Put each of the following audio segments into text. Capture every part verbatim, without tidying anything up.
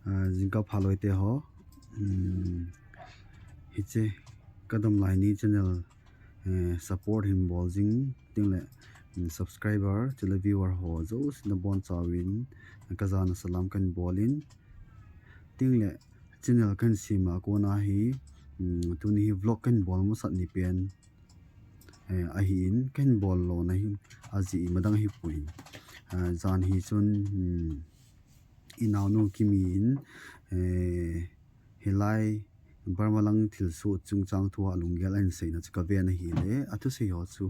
Ah, jingkah pha loi te ho. Hmm. Hiche ka dam lai ni channel, eh, support hin bol jing, tin le, hmm, subscriber, chule viewer ho jouse nabonchauvin ka jana salam kahin bol in, tin le channel kahin sem a kona hi, hmm, tuni hi vlog kahin bol masat ni pen, eh, ahin, kahin bol lona hi ajeh imadang ahipoi. Ah, jan hi chun, hmm, i naonu Kimi in, eh, hilai Burma lang thilsoh chungchang thu a lunggel ahin seina chu ka ven ahile, athusei ho chu,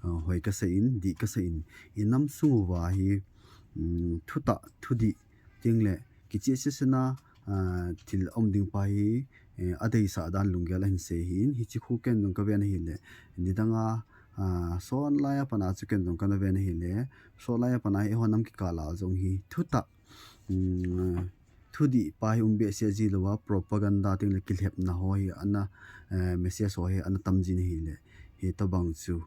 ah, hoi ka sei in, dih ka sei in, i nam sung uva hi, um, thutah, thudih, tin le kicheh sesena, ah, thil um ding pa hi, eh, adeisah dan lunggel ahin sei hin, hiche khu ken jong ka ven ahile, nidanga, ah, sot lai a pat a chu ken jong kana ven ahile, sot lai a pat a hi eiho nam kikah a jong hi thutah, um, thudih pa hi um behseh ji louva, propaganda tin le kilhepna ho hi ana, eh, message ho hi ana tam jin ahile, hitobang chu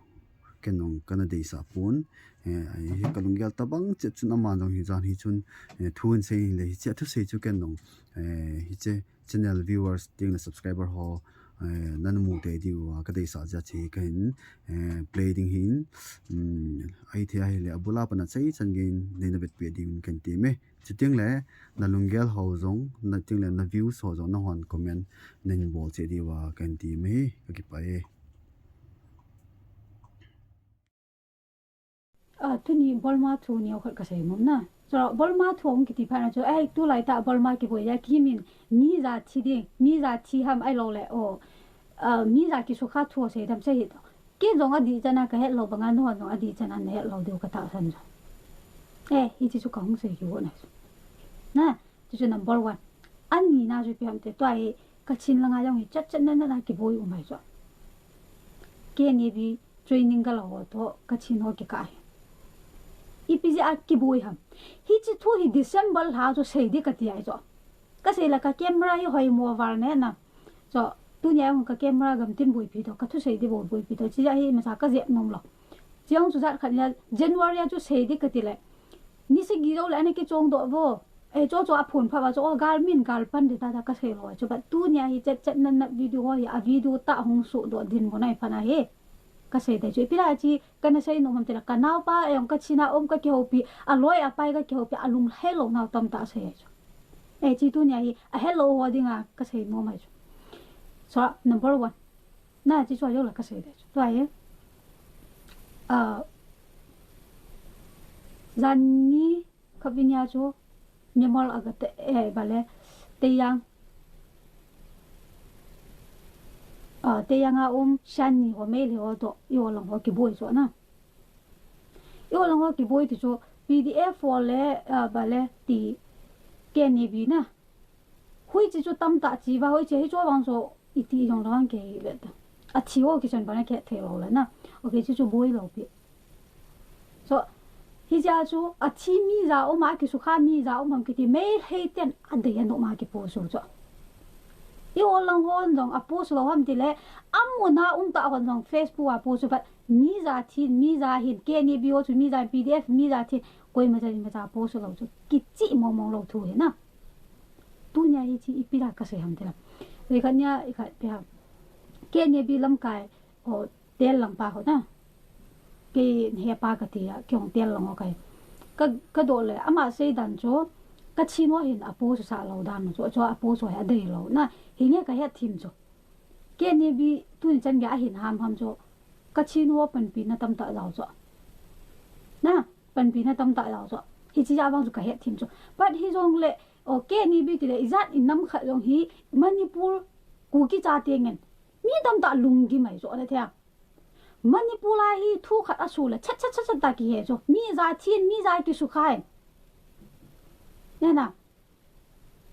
ken jong kana deisah pon. Eh, hi ka lunggel tobang chet chun aman jong hi jan hi chun, eh, thu ahin sei ahile, hiche athusei chu ken jong, eh, hiche channel viewers tin le subscriber ho, eh, nana mu tei diuva ka deisah jeh a chu kahin, eh, play ding ahin, um, ahithei ahile abul a pat a chai chan gei in neina vetpeh diuvin kahin temme. Chuting le na lunggel ho jong, na tin le na views ho jong nahon comment nahin bol cheh diuva kahin temme, ka kipah e. Ah, tuni Burma thu neokhat ka sei nom na. Chu Burma thu hung kiti phat na chu, eh, tulai tah Burma kiboi a Kimin mi ja thi ding, mi ja thi ham ahilou le, oh, ah, mi ja kisukha thu sei dam sei hi to. Kei jong adih chan a ka het lou banga, nahon jong adih chan a na het lou diu ka tahsan chu. Eh, hiche chu ka hung sei kit u na. Na, chu chu number one. Ani na chu ipi ham ti le, tua hi Kachin langa jong hi chet chet na na na kiboi um ahi chu. K N A B training ka lou ho toh Kachin ho kikah ahi. Ipi jeh a kiboi ham. Hiche thu hi December lha chu sei ding kati ahi chu. Ka sei le ka camera hi hoimo val ne na. Chu, tunia jong ka camera gamtin boipi toh, ka thusei ding bou boipi toh. Chijeh hi masa ka jep nom lou. Chujong chu jat khat nia January a chu sei ding kati le. Ni sagi jou le ana kichong doh vo. Eh, chu chu aphun pha va chu, oh, gal min gal pan ding tah tah ka sei lou chu. But tunia hi chet chet na na video ho hi, a video tah hung soh doh dinmun ahi phat na hi. Ka sei ding chu. Ipi lai chi, kana sei nom ham ti le, ka naopa, eh, jong Kachin a um ka kihoupi, aloi apai ka kihoupi, alunglhai lou nau tamtah sei chu. Eh, chi tunia hi, ahet lou ho dinga ka sei nom ahi chu. So, number one. Na, chi chu ajou le ka sei ding chu. Tua hi, ah, jan ni khat vin a chu, Myanmar a ka te, eh, bale, Teiyang. Ah, Teiyang a um, Shan ni ho, Meitei ho toh, eiho lang ho kiboi chu na. Eiho lang ho kiboi ti chu P D F ho le, ah, bale ti K N A B na. Hoiche chu tamtah chi va, hoiche hi chu vang chu iti jong lou vang kei ve ta. Athi ho kichon bana kihet thei lou le na. Okay, chu chu boi lou pi. So, hijeh a chu athi mi ja um a, kisukha mi ja um ham kiti Meitei ten adei anom a kipost u chu. Eiho lang hon jong apost lou ham ti le, amun a um tah hon jong Facebook a post u, but mi ja thin, mi ja hin, K N A B ho chu mi ja, P D F mi ja thin, koima ja, ima ja post lou chu, kichih mong mong lou thu hi na. Tunia hiche ipi la ka sei ham ti le. Ikhat nia, ikhat pe ham. K N A B lamkai, o, tel lang pa ho na. Kei hepa ka ti a, kei hung tel lang ho kahi. Ka, ka doh le, ama sei dan chu, Kachin ho hin apost sah lou dan chu, chu apost ho hi adei lou. Na, hinge ka het thim chu. K N A B tuni chan gei ahin ham ham chu, Kachin ho panpina tamtah jao chu. Na, panpina tamtah jao chu. Hiche jeh a vang chu ka het thim chu. But hijongle, o, K N A B ti le, ijat in nam khat jong hi, Manipur, Kuki chate ngen. Mi tamtah lunggim ahi chu, na thei a. Manipur a hi thu khat asoh le, chat, chat, chat, chat ta kihe chu. Mi ja thin, mi ja kisukha in. Na, na.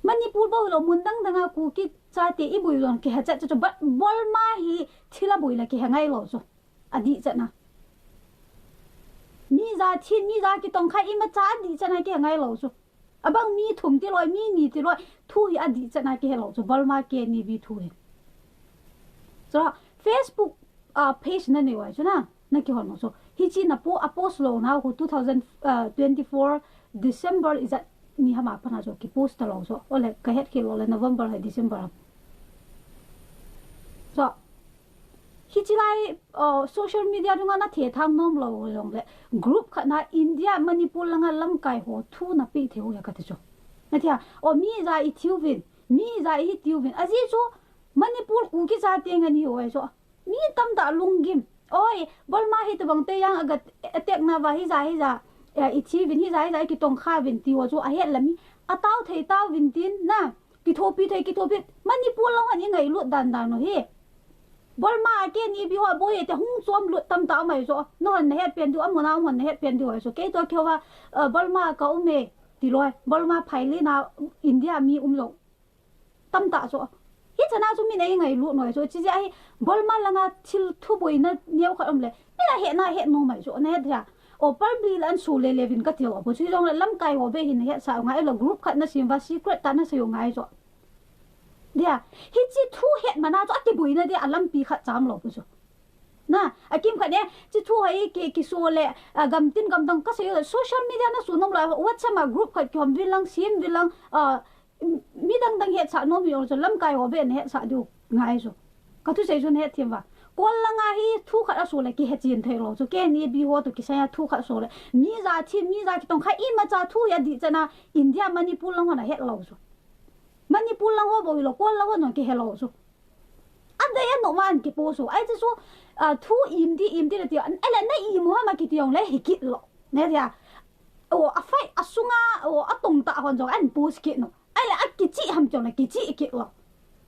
Manipur bou hilou, mun dang dang a Kuki chate iboi lon kihe chat chu, but Burma hi thil aboi le kihe ngai lou chu. Adih chat na. Mi ja thin, mi ja kitongkha imacha adih chat na kihe ngai lou chu. Abang mi thum ti loi, mi ni ti loi, thu hi adih chat na kihe lou chu, Burma K N A B thu hi. Chu, Facebook, ah, page na nei uva chu na, na kihon u chu. Hiche na po, apost lou nau khu two thousand, ah, twenty-four December ijat ni ham a pat a chu kipost talou chu. Ole, ka het khel lou le November le December ham. So, hiche lai, uh, social media dunga na thethang nom lou jong le, group khat na India, Manipur langa lamkai ho thu na pe thei u ahi kati chu. Na thei a, o mi ja i thiu vin, mi ja i hi tiu vin. Ajeh chu Manipur Kuki chate ngen hi u ahi chu. Mi tamtah lunggim. Oi, Burma hi tabang te jang aga attack na va hi ja hi ja, eh, i thi vin hi ja hi ja i kitong kha vin ti ho chu ahet la mi. Atao thei tao vin tin na. Kithopi thei kithopi. Manipur lang han i ngailut dan dan u hi. Burma a K N A B ho boi te hung chom lut tamtah mai chu. Na hon na het pen diu, amuna hon na het pen diu ahi chu. Kei to keu va, eh, Burma ka um e ti loi. Burma phai le na India mi um lou. Tamtah chu. Hiche na chu min ei ngailut noi chu. Chi jeh a hi Burma langa thil thu boina neo khat um le. Min a het na het nom mai chu. Na het dia. O, Parbri la an su le le vin ka ti lou. Chu jong le lamkai ho be hin het sa ngai lou, group khat na sim va secret tah na sei u ngai chu. Dia. Hiche thu het mana chu a kiboina dia a lampi khat cham lou chu. Na, a kim khat e, chi thu hai ki, kiso le, a, gamtin gamdang ka sei u, social media na su nom lou, WhatsApp a group khat kihom vin lang, sim vin lang, a, mi dang dang hetsah nom hi jong chu lamkai ho be na hetsah diu ngai chu. Ka thusei chu na het thim va. Kol langa hi thu khat a su le kihe chen thei lou chu. K N A B ho to kisai a thu khat su le. Mi ja thi, mi ja kitong kha imacha thu hi adih chan a India Manipur lang hon a het lou chu. Manipur lang ho bou hi lou, Kol lang ho jong kihe lou chu. Adei anom a an kipost u. Ahi chu, a, thu im di, im di na ti. Ele na im u ham a kiti jong le hi kit lou. Na dia. O, a fight, a sunga, o, a tong tah hon jong an post kit u. Ahile a kichih ham chong le kichih kit lou.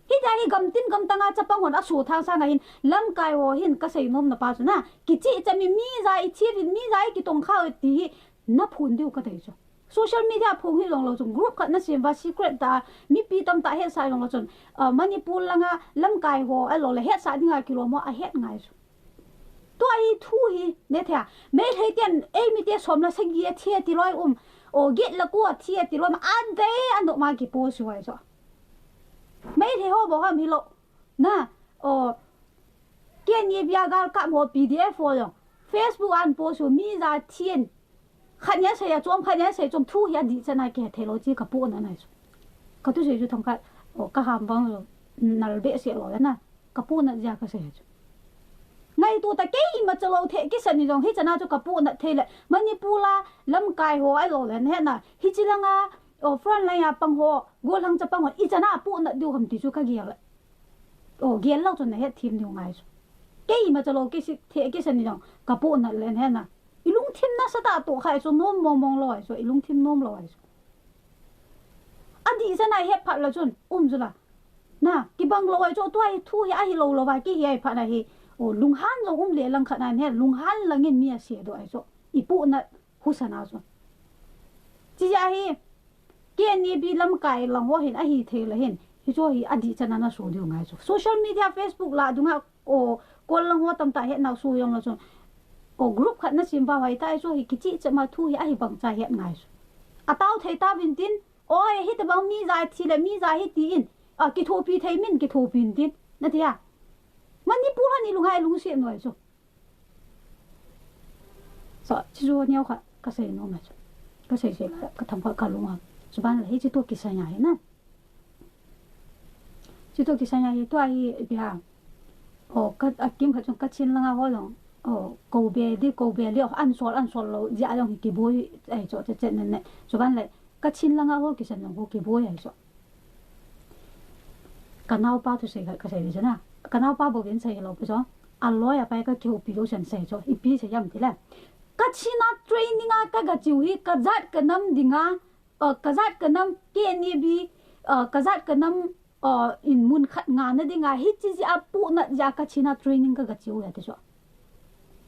Hitia hi gamtin gamtang a chapang hon a su thang sang a hin lamkai ho hin ka sei nom na pa chu na. Kichih cha mi, mi ja i thi vin, mi ja i kitong kha u ti hi na phun diu ka dei chu. Social media phong hi jong lou chun group khat na sim va secret tah a mipi tamtah hetsah jong lou chun, a, Manipur langa lamkai ho a lou le hetsah dinga kilom ho a het ngai chu. Tua hi thu hi, na thei a. Meitei ten, ei mi te som le sagi a thi a ti loi um. O, get le ko a thi a ti loi um. Adei anom a kipost u ahi chu. Meitei ho bou ham hi lou. Na, o, K N A B a galkap ho P D F ho jong. Facebook an post u mi ja thi in. Khat nia sei a chom, khat nia sei chom thu hi adih chan a kihe thei lou chi ka pu na nai chu. Ka thusei chu thong khat, o, ka ham vang lou, nal behseh lou na. Ka pu na jeh a ka sei chu. Ngaito ta kei imacha lou thei kisan ni jong hi chan a chu ka pu na thei le. Manipur a lamkai ho ahi lou le na het na. Hiche langa, o, front line a pang ho, gollhang chapang ho, i chan a pu na diu ham ti chu ka gel le. O, gel lou chun na het thim diu ngai chu. Kei imacha lou kisi, thei kisan ni jong, ka pu na le na het na. I lungthim nasatah toh kha ahi chu nom mong mong lou ahi chu, i lungthim nom lou ahi chu. Adih chan a het phat le chun, um chu la. Na, kibang lou ahi chu, tua hi thu hi ahi lou lou va, kihe ahi phat na hi. O, lunghan jong um le lang khat na het, lunghan lang in mi a se doh ahi chu. I pu na husa na chu. Chi jeh a hi, K N A B lamkai lang ho hin, ahi thei le hin. Hi chu hi adih chan a na su diu ngai chu. Social media, Facebook la dunga, o, Kol lang ho tamtah het nau su jong lou chun. O, group khat na sim va hoi ta ahi chu hi kichih cheh ma thu hi ahi bang cha het ngai chu. Atao thei tao vin tin, oi, hi tabang mi ja thi le mi ja hi ti in. A, kithopi thei min kithopi in tin. Na ti a. Manipur han i lunghai lungset noi chu. So, chi chu neo kha, ka sei nom a chu. Ka sei sei, ka, ka thang kha ka lung a. Chuban le hi chi to kisai a hi na. Chi to kisai a hi, tua hi, bia. O, ka, a kim kha chung Kachin langa ho jong. O, ko be di, ko be li, o, an sol, an sol lou, jeh a jong hi kiboi, ai, cho, che, che, ne, ne. Chuban le, Kachin langa ho kisan jong ho kiboi, ai, cho. Ka naopa thusei ka, ka sei di chu na. Ka naopa bou vin sei lou pi chu. A loi a pai ka kihoupi lou sen sei chu. Ipi sei ham ti le. Kachin a training a ka ga chiu hi, ka jat ka nam dinga, uh, ka jat ka nam K N A B, uh, ka jat ka nam, uh, in mun khat ngahna dinga, hichi jeh a pu na jeh a Kachin a training ka ga chiu ahi ti chu.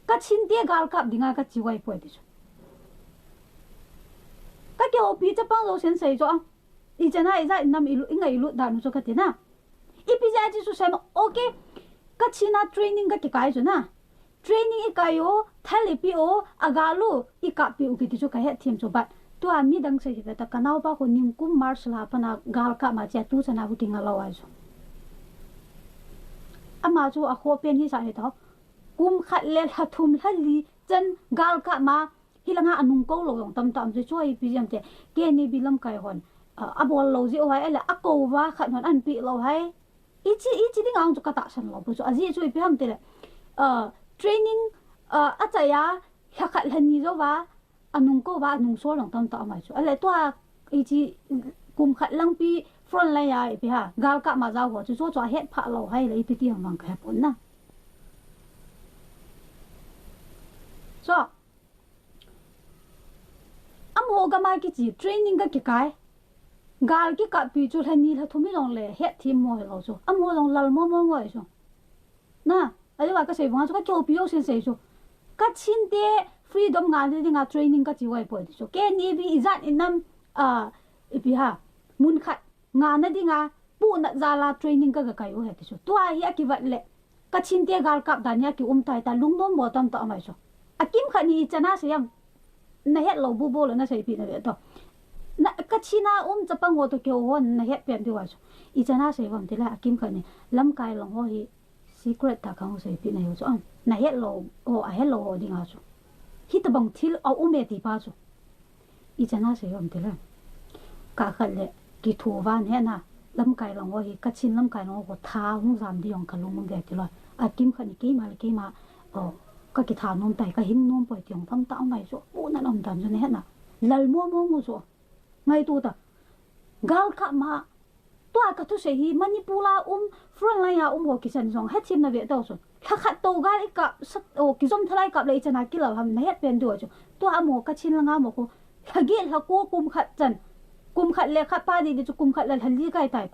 Kachin te galkap dinga ka chiu ahi poi ti chu. Ka kihoupi chapang lou sen sei chu a. I chan a i jat nam i lu, i ngailut dan u chu ka ti na. Ipi jeh a chi chu sei ma, okay. Kachin a training ka kikai chu na. Training i kai u, thal i pe u, a gal u, i kap pe u kiti chu ka het thim chu, but tua midang sei hi ve ta ka naopa khu nikum March la pat a galkap ma chia tu chan a khu kinga lou ahi chu. Ama chu a kho pen hi sa hi ta. Kum khat le lha thum lha li chan galkap ma Hilanga anung kou lou jong tamtah um chu, chu ipi jeh ham itile, K N A B lamkai hon, ah, abol lou jeh u ham, ahile akou uva khat hon ahin peh lou ham. Hiche, hiche dinga chu katahsan lou pu chu. Ajeh chu ipi ham itile, ah, training, ah, achai a, lha khat lha ni jouva, anung kou uva, anung sol jong tamtah um ahi chu. Ahile tua, hiche, kum khat lang pi front line a ipi ham, galkap ma jao ho chu, chu, chu ahet phah lou ham, ahile ipi ti ham vang kahepon na. So, amaho gam a kiche training ga kikai. Gal kikappi chu lha ni lha thum hijongle hetthem mo hilou chu. Amaho jong lal mo mo ngoi chu. Na, ajeh a kasei banga chu kakihoupi jousen sei chu. Kachin te freedom ngahna dinga training kache u ahipoi ti chu. K N A B ijat inam, ah, ipi ham, mun khat ngahna dinga puhnat jal a training kaga kai u ahi ti chu. Tua hi akivat le Kachin te galkap dan hi akium tai ta, lungnom bol tamtah um ahi chu. Akimkhat ni ichan a sei ham, nahet lou bu bol nasei peh nave to. Na, Kachin a um chapang ho toh kihou ho nahet pen diu ahi chu. Ichan a sei ham itile, akimkhat ni lamkai lang ho hi secret tah a kahung seipeh nahiu chu. Am, nahet lou ho, ahet lou ho dinga chu. Hitobang thil aum e ti pa chu. Ichan a sei ham itile, kah khat le kitho uva nahet na, lamkai lang ho hi, Kachin lamkai lang ho tha hung jam ding jong kalung um ve ti loi. Akimkhat ni keima le keima, o, kakitha nom tai, kahing nom poi ti jong tamtah um ahi chu. Puhnat um dan chu nahet na. Lal mo mo ngu chu. Ngaito ta. Galkap ma Tua kathusei hi Manipur a um, front line a um ho kisan jong hethem nave tao chu. Lha khat tou gal ikap, sat, o, kijom thalai kap le ichan a kilal ham nahet pen diu chu. Tua amaho Kachin langa amaho khu, lha get lha ko kum khat chan, kum khat le khat pa didi chu kum khat le lha li kai tai.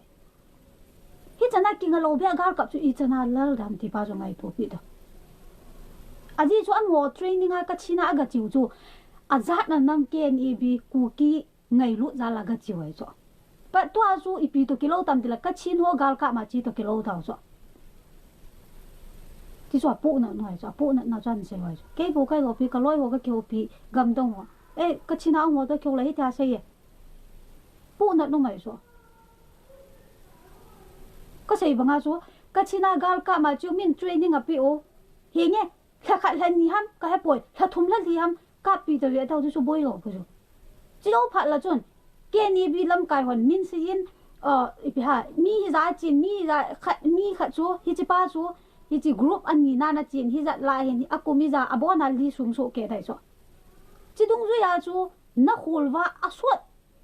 Hichan a kinga lou beh a galkap chu ichan a lal dam ti pa chu ngaito peh ta. Ajeh chu amaho training a Kachin a aga cheu chu, ajat na nam K N A B, Kuki, ngailut jal a aga cheu ahi chu. Pat tua chu ipi toh kilou tam tile, Kachin ho galkap ma che toh kilou tao chu. Ti chu apuhnat nu ahi chu, apuhnat na chu ahin sei u ahi chu. Kei bou kahiloupi, kaloi ho kakihoupi, gamdang ho. Eh, Kachin a um ho toh kihou le hitia sei e. Puhnat nu ahi chu. Kasei banga chu, Kachin a galkap ma che u, min training apeh u. Henge, lha khat lha ni ham, kahepoi, lha thum lha li ham, kappi tave tao chu, chu boi lou pu chu. Chilou phat la chun, K N A B lamkai hon min seiyin, uh, ipi ham, mi hija chen, mi hija khat, mi khat chu, hiche pa chu, hiche group ani na nachen, hijat la hin, akum hija, abon a li sung soh kei tai chu. Chi dungjui a chu, nakhol uva, asot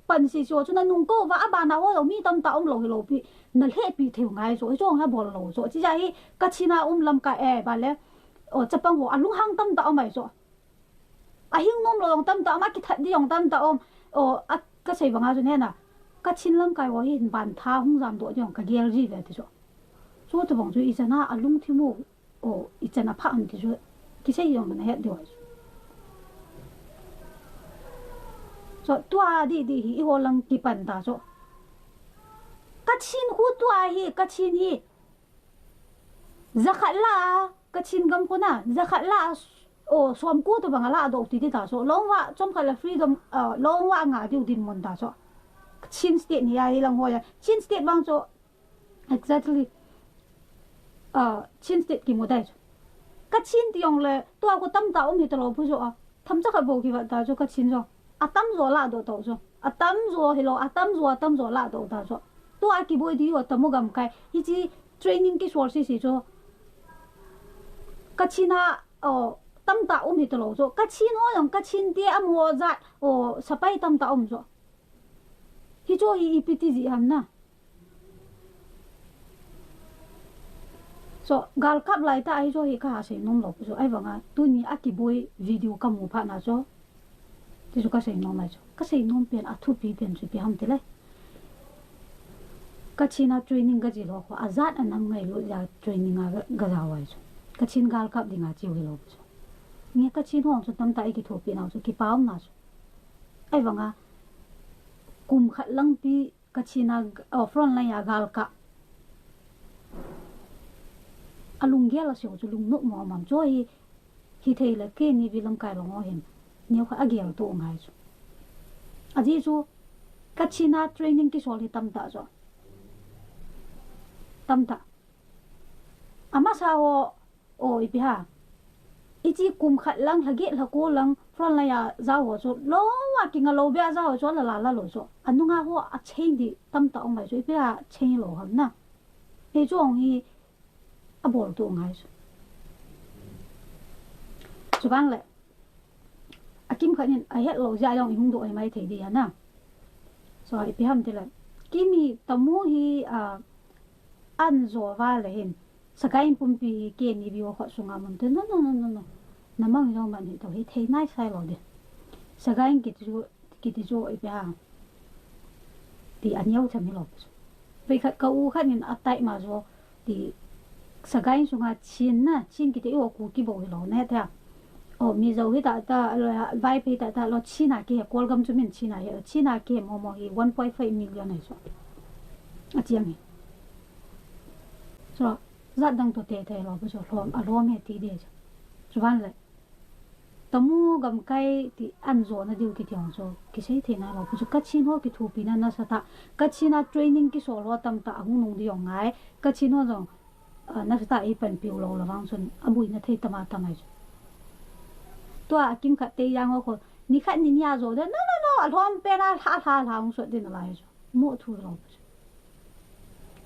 pan sese ho chu nanung kou uva, abana ho jong mi tamtah um lou hilou pi, nalhehpi thei u ngai chu, hichu abol lou chu. Chijeh hi Kachin a um lamkai e, bale, o, chapang ho alunghang tamtah um ahi chu. Ahing nom lou jong tamtah um, akithat ding jong tamtah um. O, a, kasei banga chu nahet na, Kachin lamkai ho hin bantha hung jamdoh ding jong kagel ji ve ti chu. Chutobang chu ichan a alungthim u, o, ichan a pha ham ti chu, kisei jong nahet diu ahi chu. Chu tua didi hi eiho lang kipan ta chu. Kachin khu tua hi, Kachin hi, jakhat la, Kachin gam khu na, jakhat la, o, somko tobang aladoh u ti ding ta chu. Lhagao chomkhat le freedom, uh, lhagao nga diu dinmun ta chu. Chin State ni ahi lang ho a. Chin State bang chu, exactly. Ah, Chin State kimu dai chu. Kachin ti jongle, tua khu tamtah um hita lou pu chu a. Themcha khat bou kivat ta chu Kachin jong. Atamjo ladoh tau chu. Atamjo hilou, atamjo, atamjo ladoh ta chu. Tua kiboi diu atam u gamkai. Hiche training kisol sese chu. Kachin a, o, tamtah um hita lou chu. Kachin ho jong, Kachin te amaho jat, o, sepai tamtah um chu. Hichu hi ipi ti jeh ham na. So, galkap lai tah a hichu hi kaha sei nom lou pu chu. Ahivanga, tuni a kiboi video kamu phat na chu. Ti chu kasei nom ahi chu. Kasei nom pen, athupi pen chu ipi ham tile, Kachin a training kache lou khu, ajat a nam ngailut jal a training a ka, kajao ahi chu. Kachin galkap dinga cheu hilou pu chu. Nge Kachin ho chu tamtah ikithopi nau chu, kipa um na chu. Ahivanga, kum khat lang pi Kachin a, oh, front line a galkap. Alunggel a seiu chu lungnop mo mong chu hi, hithei le K N A B lamkai lang ho hin. Neokhat agel to ngai chu. Ajeh chu, Kachin a training kisol hi tamtah chu. Tamtah. Amasa ho, o, ipi ham. Ichi kum khat lang, lha get lha ko lang, front line a jao ho chu, lou a kinga lou bia jao ho chu, la la la lou chu. Anunga ho a change di tamtah um mai chu, ipi a change lou ham na. Hei chu ong hi a bol tu ngai chu. Chuban le, a kimkhat in a het lou jeh a jong i hung doh hi mai thei di a na. So, ipi ham ti le, Kimi Tamu hi, a, an jo va le hin, Sagaing pumpi hi K N A B ho khut sunga mun te, no, no, no, no, no. Na mang jong man hi to, hi thei nai sai lou di. Sagaing kiti chu, kiti chu ipi ham. Ti a neo cham hi lou pu chu. Vei khat ka u khat in a tai ma jo, ti Sagaing sunga Chin na, Chin kiti o Kuki bou hi lou ne ta. O Mizo hi ta ta, lo ya, Vaiphei ta ta, lo Chin a kihe, Kolgam chu min Chin a he, Chin a kihe mo mo hi one point five million ahi chu. A chiang hi. So, jat dang to te te lou pu chu, lhom, a lhom he ti di chu. Chuban le, Tamu gamkai ti an jo na diu kiti ong chu, kisei thei nai lou pu chu, Kachin ho kithopi na nasatah, Kachin a training kisol ho tamtah a hung nung di ong ngai, Kachin ho jong, a, nasatah ei panpiu lou la vang chun, a buina thei tama tamai chu. Tua a kimkhat Teijang ho khu, ni khat ni ni a jo de, no, no, no, a lhom pen a lha, lha, lha hung sot din a lai chu. Mo thu lou pu chu.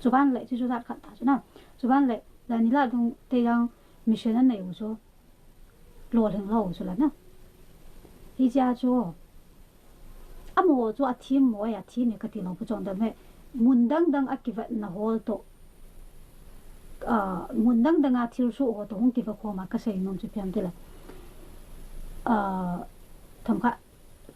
Chuban le, chu chu jat khat ta chu na. Chuban le, la ni la dung Teijang mission a nei u chu. Lolhing lou chu la na. Hi chia chu. Amaho chu a thim mo a thim e kati lou pu chong dam he. Mun dang dang a kivat na hol to. A, mun dang dang a thil su ho to hung kivat khom a ka sei nom chu piam ti la. A, tham kha.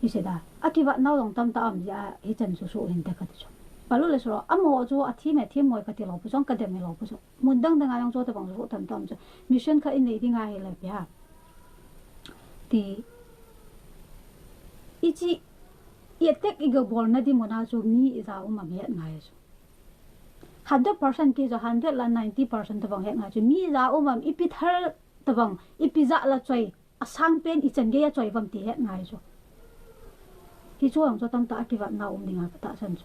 Hi se da. A kivat nau jong tamtah um jeh a hi chan chu su hin te kati chu. Palu le su lo. Amaho chu a thim e thim mo e kati lou pu chong ka dem e lou pu chu. Mun dang dang a jong chu tabang chu tamtah um chu. Mission khat in nei ding ahi le pia. Ti. Ichi, i attack i ga bol na di mo na chu mi ija um am het ngai chu. Hundred percent kei chu hundred la ninety percent tabang het ngai chu. Mi ija um am ipi thal tabang, ipi ja la choi. A sang pen i chan gei a choi vam ti het ngai chu. Hi chu ang chu tamtah a kivat na um ding a ka tahsan chu.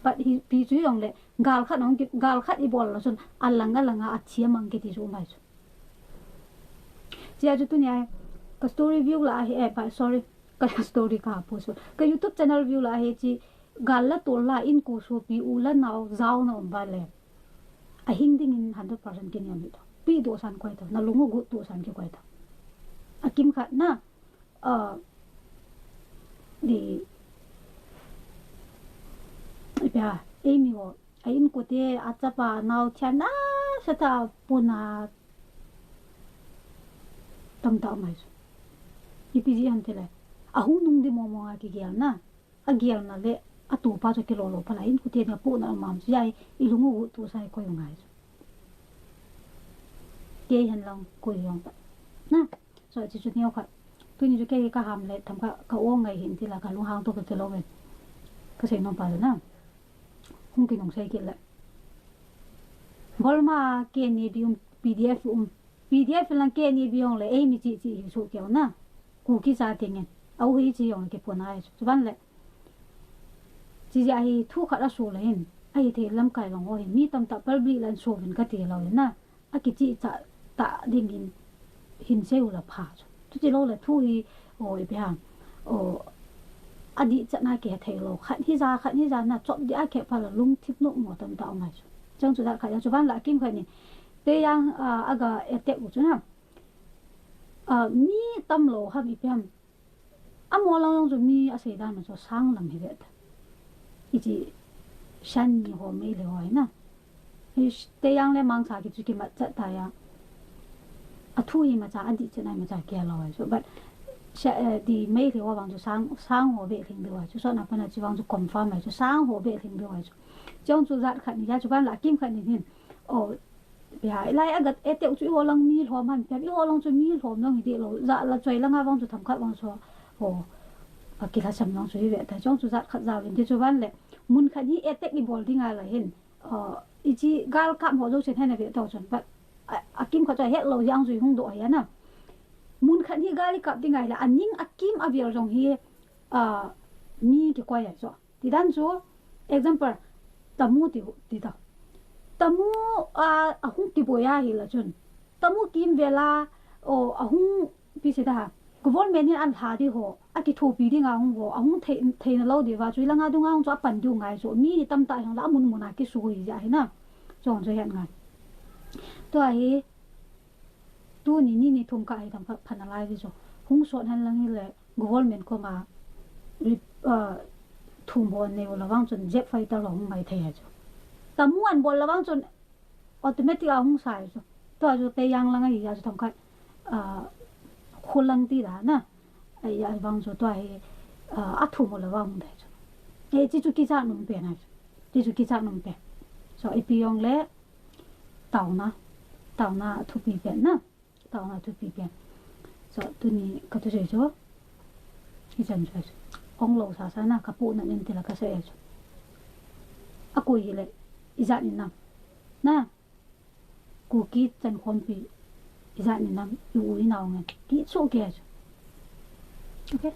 But hi pi chu jong le gal khat ong ki, gal khat i bol la chun a lang a lang a a thiam ang kiti chu um ai chu. Chia chu tuni a ka story view la a hi, eh, pa, sorry. Ka story ka post. Ka YouTube channel view la a hi chi gal la tol la in ko sopi u la nau jao na um ba le. A hing ding in hundred percent kin yam hi to. Pi do san koi to. Na lungu gut do san ki koi to. A kimkhat na. A, di, ipi a, ei mi ho, a in ko te, a chapa, nau thian, a, sa ta, puna, tam ta mai su. Ipi ji ham te le. A hung nung di mo mo a ki gel na. A gel na le, a tu pa chu ki lo lo pa la, in ko te ni a puna mam su, ya, i lungu gut tu sai koi ngai su. Kei hen lang, koi yong ta. Na. So, chi chu neo khat. Tuni chu kei ka ham le, tham ka, ka ong ngai hin ti la, ka lunghang to ka ti lo ve. Ka sei nom pa le na. Hung ki nung sei ki le. Burma, K N A B um, P D F um, P D F lang K N A B ong le, ei mi chi chi hi su keu na. Kuki cha te ngen. Au hi chi yong le ki pon ai. Chuban le. Chi ja hi thu khat a su le hin. Ahi thei lamkai long ho hin. Mi tamtah public lan su vin ka ti lo le na. A kichi cha ta ding hin, hin sei u la pha chu. Chuti lo le thu hi, o, ipi ham, o, a di chan a ki he thei lo. Khat hi ja, khat hi ja na chop di a khe pha la lungthim nom mo tamtah um ai chu. Chang chu da khat ya chu van la kim khat ni. Te yang, a, a ga attack u chu na. A, mi tam lo ham ipi ham. Amaho lang jong chu mi a sei dan ma chu sang lam hi ve ta. Hichi Shan mi ho Meitei ho hi na. Hi sh-, te yang le mang sa ki chu ki mat chat ta ya. A thu hi ma cha a di chan ai ma cha kia lo ai chu. But sha, eh, di Meitei ho vang chu sang, sang ho ve hling deu ai chu. So na pa na chu vang chu confirm ai chu. Sang ho ve hling deu ai chu. Chong chu jat khat ni ya chu van la kim khat ni hin. Oh, Pi hai, lai a gat e teu chu i ho lang mi hlom ham, piam i ho lang chu mi hlom lang hi di lo, ja la choi lang a vang chu tham khat vang chu, ho, a ki la sam lang chu hi ve ta, chong chu jat khat ja vin ti chu van le, mun khat hi attack i bol ding a la hin, o, i chi gal kap ho jo chen hen a ve to chun, but a, a kim khat chu a het lo yang chu i hung do hi a na. Mun khat hi gal i kap ding a hi la, a ning a kim a vial jong hi, a, mi ki koi a chu. Ti dan chu, example, Tamu ti, ti ta. Tamu, a, a hung ti boi a hi la chun. Tamu kim vela, O, ahung pi se da. Government in an lha di ho, akithopi dinga hung ho, ahung thei, theina lou di va, chu ilanga dunga hung chu apan diu ngai chu. Mi ni tamtah hung la amun mun a kisu hi ja hi na. Chong chu hian ngai. Tua hi, tuni ni ni thum ka hi tam pha, phan a lai di chu. Hung sot han lang hi le, government koma, ri-, uh, thum ho nei u la vang chun jet fighter lo hung ngai thei ha chu. Tamu an bol la vang chun, automatic a hung sai chu. Tua chu te yang lang a hi a chu thangkhat, ah, khulang ti da na. Ai, ai vang chu tua hi, ah, a thum u la vang hung dai chu. E, chi chu kicha num pen a chu. Chi chu kicha num pen. So, ipi jong le, tauna, tauna thupi pen na. Tauna thupi pen. So, tuni ka tu sei chu. Ichan chu. Ong lo sa sa na, ka pu na nin ti la ka sei chu. A koi hi le, ijat ni nam. Na, Kuki chan khompi, ijat ni nam, i u i nau ngen. Ti chu ke chu. Okay.